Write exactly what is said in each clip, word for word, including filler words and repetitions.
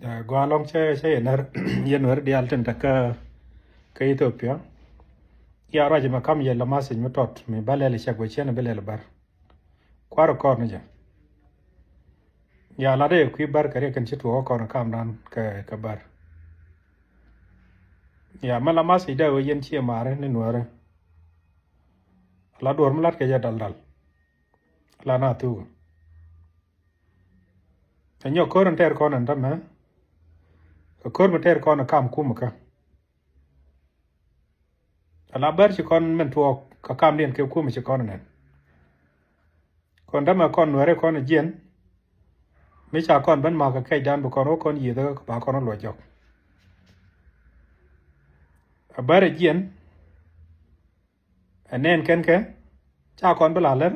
Ɛ, gɔaa ɛlɔ̱ŋ cä, cä yɛ nɛr, yɛ nuɛr diaal tin te kä, kä Ethiopia. Ya ruac mɛ kam yɛ la message mi tɔt mi ba lɛl cɛ guɛ ciɛn bi lɛl bär. Kua̱r kɔn ni jɛ. Ya la dee kui̱ bär kɛ riɛk kɛn ci tuɔɔk kɔn kamdan kɛ, kɛ bär. Ya mɛ la message dee wee yɛn ciɛ maari ni nuɛri. La duɔr mi lat kɛ jɛ dal dal. La na thuk. Ɛ nyɔk ko̱r in tɛɛr kɔn in tämɛ. Kɛ ko̱r mi tɛɛr kɔn in kam kumɛ kä. Ala bär ci kɔn min tuɔɔk kɛ kamdiɛn kɛ kumɛ ci kɔn in nɛn. Kɔn tämɛ kɔn nuɛri kɔn in jiɛn. Mi ca kɔn ben mak kɛ kɛcdan bi kɔn wä kɔn yieth kä ba kɔn wä luɔc jɔk. Ɛ bär in jiɛn. Ɛ nɛn kɛn kɛ ca kɔn bi la lär.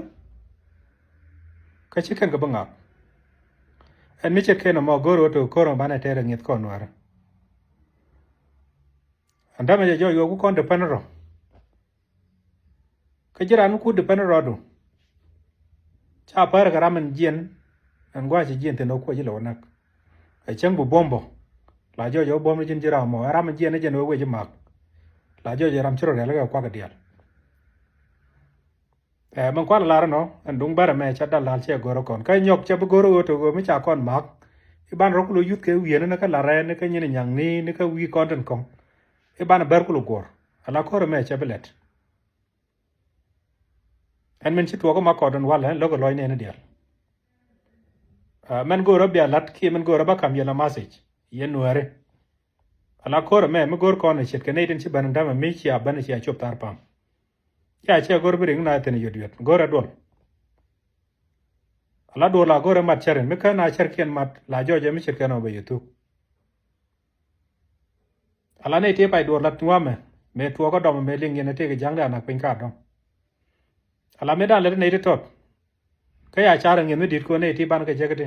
Kä ci kɛn kɛ bi ŋak. Ɛn mi ce̱tkɛn ɛmɔ go̱r ɣöö tok ko̱r ɛmɔ banɛ tɛɛr ɛ ŋi̱eth kɔn nuäärä. Ɛn dämɛ jɛ jɔɔc ɣöö ku kɔn depend rɔ. Kä ji̱ raan mi ku depend rɔɔdu. Ca päär kɛ ram ɛn jiɛn. Ɛn gua̱a̱c jiɛn thi̱n ɣöö kuɔ ji̱ lɛ wä näk. Ɛ cäŋ bi buɔ̱m bä. La jɔɔc ɛ wä buɔ̱m ni ji̱n ji̱ ram mɔ ɛ ram ɛn jiɛn ni jɛn wee wec i̱ mak. La jɔɔc ɛ ram ci rɔ rial kɛ kuak kɛ diaal. Ɛ mɛn kual lar nɔ ɛn duŋ bärɛ mɛ ca dal dal cɛ go̱rä kɔn kä nyɔk cɛ bi go̱rä ɣöö tok ɣöö mi ca kɔn mak. I̱ ban rɔ kulo yuth kɛ wi̱i̱ ni kä larɛ ni kä nyin nyaŋ ni ni kä wi̱i̱ kɔn tin kɔŋ. I̱ ban bär kulo guɔ̱r ala ko̱rä mɛ cɛ bi lɛt. Ɛn min ci tuɔɔk mak kɔt in walɛ lo̱k ɛ lɔc nɛɛni diaal. Ɛ mɛn go̱o̱rä bia la̱t kiɛ mɛn go̱o̱rä bä ka̱m yɛn la message yɛn nuääri. Ala ko̱r ɛmɛ mi go̱o̱r kɔn ɛ ce̱tkɛ nɛy tin ci ben in dämɛ mi cia ben cia cop thar pam. Cia cɛ go̱o̱r bi riŋ na thi̱n yuet yuet go̱o̱rɛ duɔl. Ala duɔl la go̱o̱rɛ mat cärin mi kän a cärkiɛn mat la jɔɔcɛ mi ce̱tkɛ nɔ bɛ yɛ thuk. Ala nɛy tëë pay duɔ̱ɔ̱r la̱t ŋuamɛ mëë tuɔɔkä dɔmɛ mëë liŋ yɛn ɛ tëëkɛ ja̱ŋdɛ anak piny ka dɔ̱ŋ. Ala mëë da̱a̱n lät nɛy ti tɔt. Kä ya car ɛ ŋi̱eth mi di̱t kuɔn nɛy ti ban kɛ jek ti.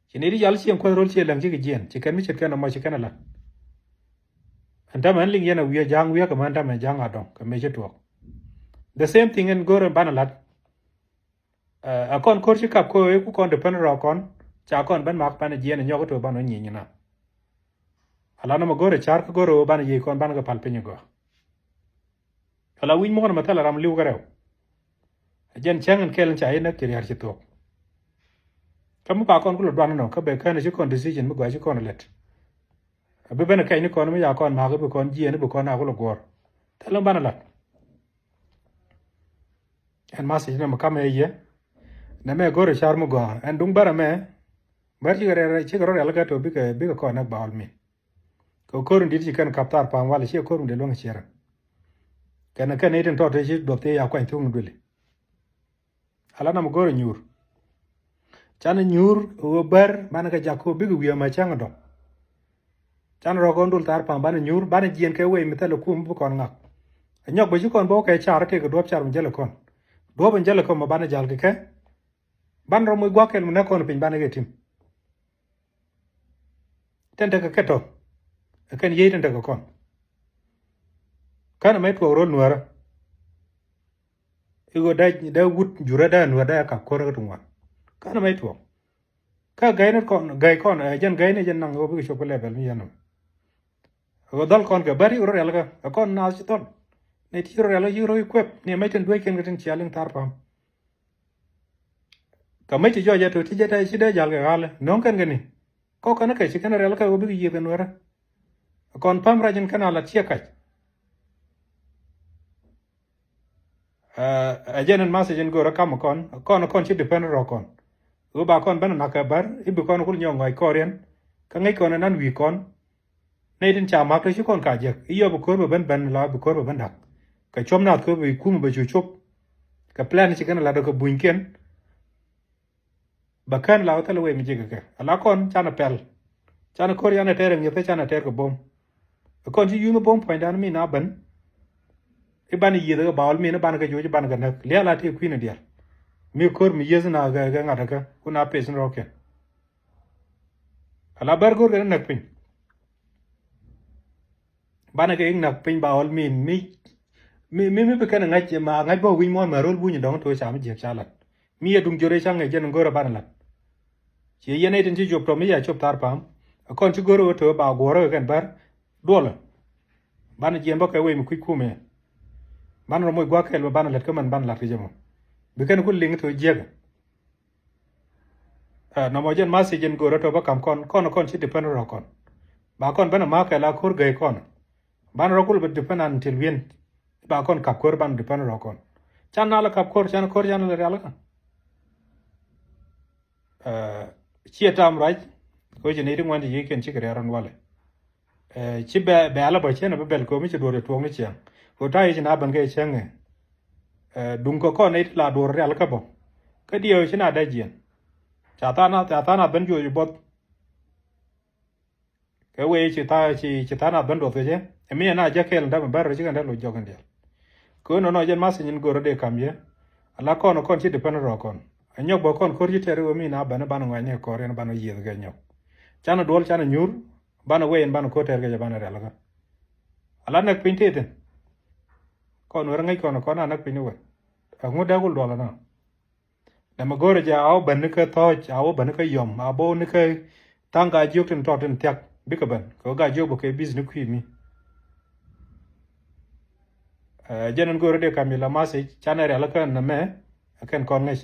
Ci nɛy ti yal cieŋ kuäth ro̱l ciɛ läŋ cikɛ jiɛn ci kɛn mi ce̱tkɛn ɛmɔ ci kɛn ɛ la̱t. Ɛn tämɛ ɛn liŋ yɛn ɛ wi̱i̱ ɛ ja̱a̱ŋ wi̱i̱ ɛ kɛ män tämɛ ja̱a̱ŋ a dɔ̱ŋ kɛ mëë ci tuɔɔk. The same thing ɛn go̱o̱r ɛn banɛ la̱t. Ɛ kɔn ko̱r ci kap ko̱o̱k i̱ ku kɔn depend rɔ kɔn ca kɔn ben mak banɛ jiɛn ɛ nyɔk ito banɛ nyieny na. Ala nɔmɔ go̱r ɛ car kä go̱r ɛ ɣöö banɛ yiëë kɔn banɛ kɛ pal piny ɛ gɔaa. Ala wi̱c muɔ̱n ɛmɛ thilɛ ram li̱w kä rɛw. Ɛ jɛn cäŋ ɛn kɛl in ca yɛn näk ci ria̱r ci thuɔ̱k. Kä mi pa kɔn kulɛ duan inɔ kä bɛ kän ɛ ci kɔn decision mi gɔaa ci kɔn ɛ lɛt. Ɛ bi ben ɛ kɛc ni kɔn mi ca kɔn mak i̱ bi kɔn jiɛn i̱ bi kɔn a kulɛ guɔ̱ɔ̱r. Thilɛ mi banɛ lat. Ɛn message nɛ mi kamɛ yɛ. Nɛ mɛ go̱r car mi gɔaa ɛn duŋ bärɛ mɛ. Bär cikɛ rɛl cikɛ rɔ rɛl kɛ to bikɛ bikɛ kɔn nɛ gbaal mi. Kɛ ko̱r in dit ci kɛn kap thar pam wal ciɛ ko̱r in dit luäŋ ciɛrɛ. Kɛn kɛn itin tɔt ci duɔth ti ya kuany thuk ni duëli. Ala nam go̱r in nyuur. Can in nyuur ɣöö bär man kɛ jak ko̱ bikɛ wi̱i̱ ɛmɛ cäŋ in dɔ̱ŋ. Can rɔ kɔn dul thar pam ban in nyuur ban in jiɛn kɛ wei mi thɛl kum bi kɔn ŋak. Ɛ nyɔk bä ci kɔn bä wä kɛ car tëëk duɔ̱p car mi jäl kɔn. Duɔ̱p in jäl kɔn ma ban in jal kɛ kɛ. Ban rɔ moc gua̱k kɛl mi näk kɔn piny ban in kɛ tim. Tɛn tekɛ kɛ tɔ. Ɛ kɛn yiey tɛn tekɛ kɔn. Kän ɛmɛ tuɔɔk ro̱l nuäärä. I̱ ɣöö dee dee wut jurä dee nuäär dee kak ko̱r kä ti ŋuan. Kän ɛmɛ tuɔɔk. Kä gäy ni kɔn gäy kɔn ɛ jɛn gäy ni jɛn naŋ ɣöö bikɛ cop kä level mi yɛn nɔm. Ɛ ɣöö dhɔl kɔn kɛ bär i̱ ɣöö rɔ rial kä ɛ kɔn naath ci dhɔl. Ni ti ci rɔ rial kä ci rɔ i̱ kuep ni ɛmɛ tin duec kɛn kä tin cia liŋ thar pam. Kä mäc ti jɔɔc ɛ to̱ ti jɛ tɛy ci dee jal kɛ ɣa̱lɛ no̱o̱ŋ kɛn kɛ ni. Kɔk kɛn kɛ ci kɛn rial kɛ ɣöö bikɛ yiëth kɛ nuɛrä. Kɔn päm rac in kɛn a lat ciɛ kac. Ɛ jɛn in message in go̱o̱rä kam kɔn kɔn kɔn ci depend rɔ kɔn. Ɣöö ba kɔn ben nak kɛ bär i̱ bi kɔn kul nyɔk ŋɔc kɔriɛn. Kä ŋäc kɔn in nan wi̱i̱ kɔn. Nɛy tin ca ma̱k te ci kɔn ka jek i̱ yɔp bi ko̱r bɛ ben ben la bi ko̱r bɛ ben da̱k. Kɛ cuɔp nath ko̱r bɛ kum bɛ cu cop. Kɛ plan ci kɛn lat kɛ bunykiɛn. Bɛ kän la wä thilɛ wee mi jek kɛ ala kɔn canɛ pɛl. Canɛ ko̱r yanɛ tɛɛr ɛ ŋi̱eth kä canɛ tɛɛr kɛ bom. Kɔn ci yunh bom puɔ̱nydan mi na ben. I̱ banɛ yieth kɛ bawäl min i̱ banɛ kɛ joc i̱ banɛ kɛ näk lial a tëë kui̱n i̱ diaal. Mi ko̱r mi yieth na kɛ ŋa̱t kɛ kun a peth ni rɔ̱kiɛn. Ala bär go̱o̱r kɛn näk piny. Banɛ kɛ i̱ näk piny ba ɣɔl min mi mi mi bi kɛn ŋa̱c ma ŋa̱c bä wi̱ny muɔ̱ɔ̱n mɛ ro̱l buny dɔ̱ŋ to̱ ca mi jiäk ca lat. Mi yɛ duŋ jor i̱ ca ŋäc jɛn go̱o̱rä banɛ lat. Ciɛ yɛn nɛy tin ci cop tɔ mi ya cop thar pa̱a̱m. Ɛ kɔn ci go̱r ɣöö te ba guɔ̱ɔ̱r ɣä kɛn bär duɔlä. Banɛ jiɛn bä kɛ wec mi kui̱c kumɛ. Banɛ rɔ moc gua̱a̱k kɛl bä banɛ lät kä mɛn banɛ la̱t kɛ jɛ mɔ. Bi kɛn ku liŋ te jiäkä. Ɛ, nɔmɔ jɛn message in go̱o̱rä tɔ bä kam kɔn, kɔn, kɔn ci depend rɔ kɔn. Ba kɔn ben a ma kɛ la ko̱r gɛy kɔn. Ban rɔ kul bä depend until win. Ba kɔn kap ko̱r ban depend rɔ kɔn. Can na la kap ko̱r, can ko̱r, can la rial kä. Ɛ, ciɛ tam ruac. Ko ci ni ti ŋuan ti yi kɛn ci kɛ rial rɔn walɛ. Ɛ, ci bɛ, bɛ ala bä cɛn a bä bɛl ko mi ci duɔr tuɔk ni ciɛŋ. Ko ta yi ci na ben kɛ cɛŋ ɛ. Ɛ, duŋ kɛ kɔn nɛy ti la duɔr rial kä bä. Kä diɛw ci na dee jiɛn. Ca tha̱a̱ŋ nath, ca tha̱a̱ŋ nath ben juɔc buɔth. Kɛ wee ci tha̱a̱ŋ, ci, ci tha̱a̱ŋ nath ben duɔth kɛ jɛ. Ɛ mi ɛ na jɛ kɛɛl in dämɛ bär rɔ ci kɛn dee loc jɔk in diɛl. Kɛ ɣöö nɔnɔ jɛn message in go̱o̱rä dee kam yɛ. Ala kɔn kɔn ci depend rɔ kɔn. Ɛ nyɔk bä kɔn ko̱r ci tɛr iwä mi na ben ban ŋuɛny ni kɔr in ban yiëth kɛ nyɔk. Canɛ duɔl canɛ nyuur. Banɛ wee in banɛ ko̱r tɛr kɛ jɛ banɛ rial kä. Ala näk piny tëë thi̱n. Kɔn wär ŋäc kɔn kɔn a näk piny ni wä. Ɛŋu dee wul duɔl ɛnɔ. Dɛmɛ go̱rɛ jɛ a wä bän ni kä thɔɔc, a wä bän ni kä yɔm, a bä ni kä tha̱a̱ŋ gaa jiök tin tɔt tin thiak. Bikɛ bän kɛ wä gaa jiök bä kɛ bis ni kui̱ mi. Ɛ, jɛn ɛn go̱rɛ dee kam mi la message canɛ rial kä nɛmɛ. Ɛ kɛn kɔn ŋäc.